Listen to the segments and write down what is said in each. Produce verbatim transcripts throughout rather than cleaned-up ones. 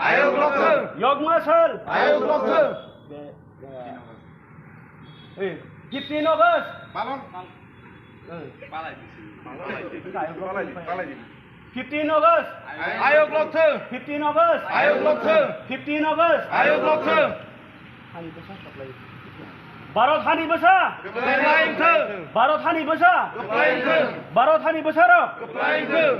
Ayok lokthwng. Yokma sal. Ayok lokthwng. Fifteen August. Palai di, palai di, palai di. Fifteen August. Ayok lokthwng. Fifteen August. Ayok lokthwng. Fifteen August. Ayok lokthwng. Bharat hani bwsa. Kwplai wngthwng. Bharat hani bwsa. Kwplai wngthwng. Bharat hani bwsarok. Kwplai wngthwng.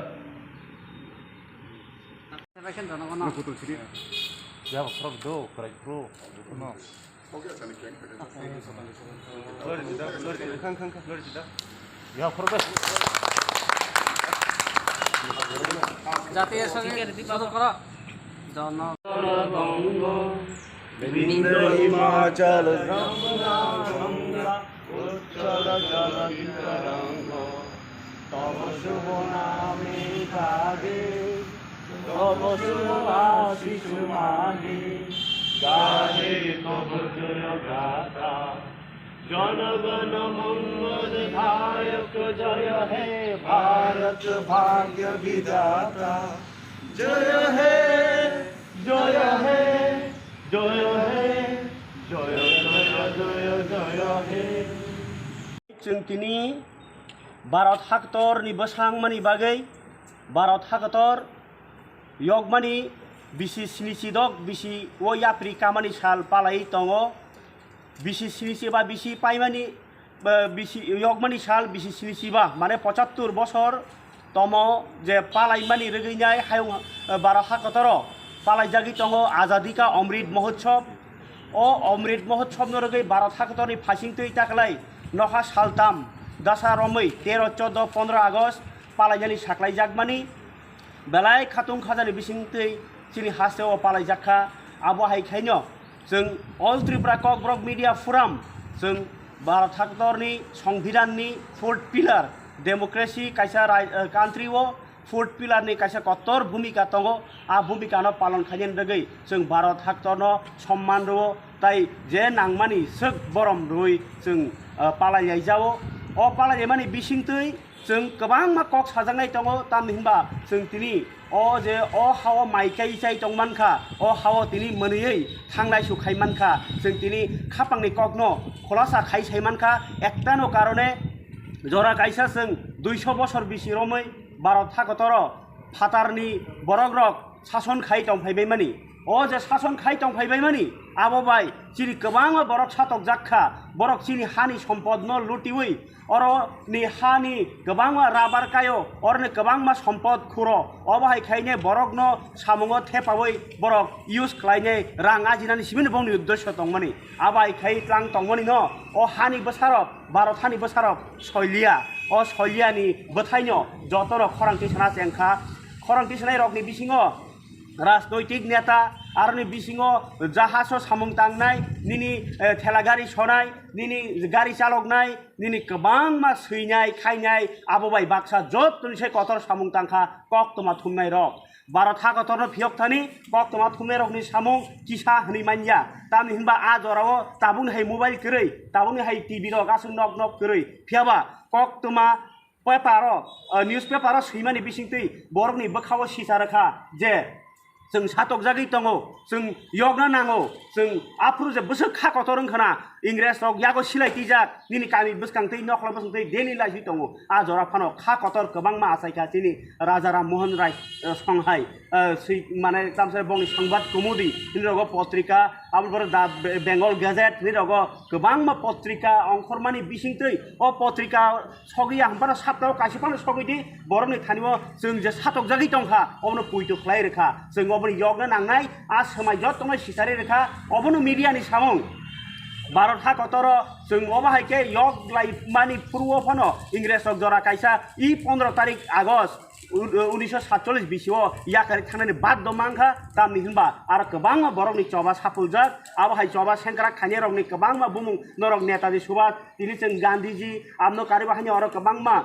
জাতীয় সঙ্গীত শুরু করো। জন বঙ্গ, বিন্ধ্য হিমাচল, যমুনা, গঙ্গা, উচ্ছল জল বিতরঙ্গ। তব শুভ নামে জাগে, তব শুভ আশিস মাগে, গাহে তব জয় গাথা। জনগণ মঙ্গল ধায়ক জয় হে ভারত ভাগ্য বিধাতা। জয় হে, জয় হে, জয় হে, জয় জয় জয় জয় হে। Chwng tini Bharat haktorni bwsangmani bagwi, Bharat haktor yokmani bisi snichi dok bisi o yapri kamani sal palai tongo. Bisi snichi ba bisi paimani, eh, bisi yokmani sal bisi snichi ba, mane pochattor bosor tomo je palaimani rwgwinai hayung, eh, Bharat hakotoro palaijagwi tongo Azadi Ka Amrit Mahotsav. O Amrit Mahotsav no rwgwi Bharat hakotorni phasingtwi taklai nokha saltam dasa romwi tero, chordo, pondro August palainani saklaijakmani belai khatung khajani bisingtwi chini hasteo palaijak kha. Abo hai khaino chwng All Tripura Kokborok Media Forum, chwng Bharat haktorni Songbidanni fourth pillar, democracy kaisa rai-, eh, country o fourth pillar ni kaisa kotor bhumika tongo. A bhumika no palon khainani bagwi chwng Bharat haktor no somman rwo, tai je nangmani swk borom rwi chwng, eh, palai lai jao. O palai laimani bisingtwi chwng kwbangma kok sajaknai tongo, tamni hwnba chwng tini o je o hao mai kai chai tong mankha, o hao tini mwnwiwi thangnai su khai mankha, chwng tini khapangni kokno khulasa khai sai mankha. Ektano karone jora kaisa chwng duiso bosor bisi romwi Bharat hakotoro phatarni borokrok sason khai tong phai baimani. O je sason khai tong phai baimani, abo bai chini kwbangma borok satokjak kha, borok chini hani sompodno lutiwi, oro ni hani kwbangma rabar kaio, oro ni kwbangma sompod khuro. Obo hai khaine borokno samungo thepawi borok use khlainai rang ajinani simi bongni uddesyo tongmani. Abo hai khai tlang tongmani no, o hani bwsarok, Bharat hani bwsarok soiliya. O soiliyani bwthaino jotono khorang tisana chengkha. Khorang tisanai rokni bisingo rajnoitik neta, aroni bisingo jahajo samung tangnai, nini, eh, thela gari sonai, nini gari chaloknai, nini kwbangma swinai, khainai, abo bai baksa jottoni se kotor samung tangkha koktwma thumnai rok. Bharat hakotorno phiyok thani koktwma thumnai rokni samung kisa hwnwi manya. Tamni hwnba a jorao tabukni hai mobile kwrwi, tabukni hai T V rok aswk nok nok kwrwi. Phiyaba koktwma paper o, o, newspaper o swimani bisingtwi borokni bwkhao sisa rwkha je chwng satokjagwi tongo, chwng yokna nango, chwng aphuru je bwswk kha kotor wngkhana, Ingres rok yago silai twijak, nini kami bwskang twi nokla bwskang twi daily life wi tongo. A jora phano kha kotor kwbangma achaikha chini Raja Ram Mohan Rai, eh, songhai, eh, swi-, mane tamsai bongni Sambad Kumudi, nini rogo potrika, aboni pore da Be-, Bengal Gazette, nini rogo kwbangma potrika ongkhormani bisingtwi o potrika sogwi ya hwnphano saptao kaisa phano sogwi di, borokni thani o chwng je satokjagwi tongkha, obono poito khlai rwkha. Chwng oboni yokna nangnai, a swmai jottongnai sisari rwkha, obono media ni samung. Bharat hakotoro chwng obo hai khe yok laimani phuru o phano Ingres rok jora kaisa i pondro tarik August u-, unisho satcholish bisio yakarwi thangnani baddo mankha, tamni hinba aro kwbangma borokni choba sapuljak, abo hai choba sengkrak khainai rokni kwbangma bumung norok Netaji Subhas, tini chwng Gandhiji, amno kariba haino oro kwbangma,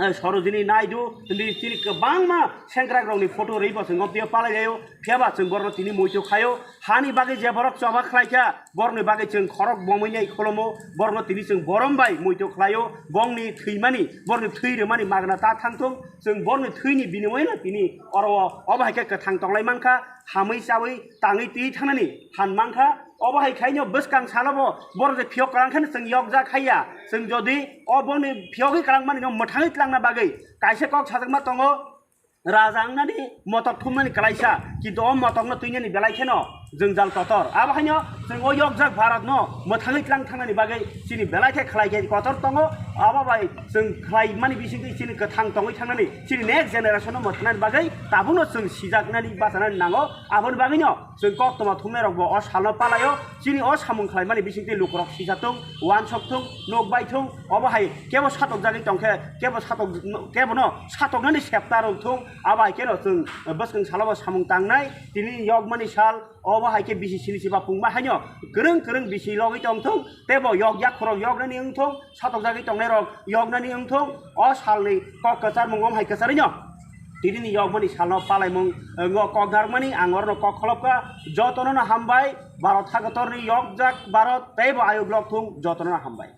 eh, Sarojini Naidu, tini, tini kwbangma sengkrak rokni photo rwi bo chwng o twiyo palai laio, phiyaba chwng borokno tini muitu khaio, hani bagwi je borok choba khlaikha, borokni bagwi chwng khorok bomwi nai kholomo, borokno tini chwng borom bai muitu khlaio, bongni thwimani, borokni thwi rwmani magna ta thangthung, chwng borokni thwini binimaino tini oro o, obo hai khe kwthang tonglai mankha, hamwi chawi tangwi twi thangnani han mankha, obo hai khaino bwskang salobo borok je phiyok kwrang kheno chwng yokjak haiya, chwng jodi o bongni phiyogwi kwrang manino mwthangwi tlangna bagwi kaisa kok sajakma tongo, Raja wngnani motok thumnani kwlaisa, kintu o motokno twinani belai kheno jwngjal kotor. Abo haino chwng o yokjak Bharatno mwthangwi tlang thangnani bagwi chini belai khe khlai khe kotor tongo. Abo bai chwng khlaimani bisingtwi chini kwthang tongwi thangnani, chini next generation-no mwthangnani bagwi tabukno chwng sijaknani bachanani nango. Aboni bagwino chwng koktwma thumnairokbo o salno palaio. Chini o samung khlaimani bisingtwi lukurok sijak thung, uansuk thung, nukbai thung, obo hai kebo satokjagwi tongkhe, kebo satok-, kebono satoknani septa rwk thung, abo hai kheno chwng bwskang salobo samung tangnai. Tini yokmani sal, obo hai khe bisi sini siba pungma haino kwrwng kwrwng bisi logwi tongthung, teibo yok yakhorok yoknani wngthung, satokjagwi tongnairok yoknani wngthung, o salni kok kwcharmung om hai kwcharwino tinini yokmani salno palaimung, eh, ngo kok narwkmani ang orono kok kholopkha. Jotono no hambai, Bharat hakotorni yokjak Bharat teibo ayuk lok thung, jotono no hambai.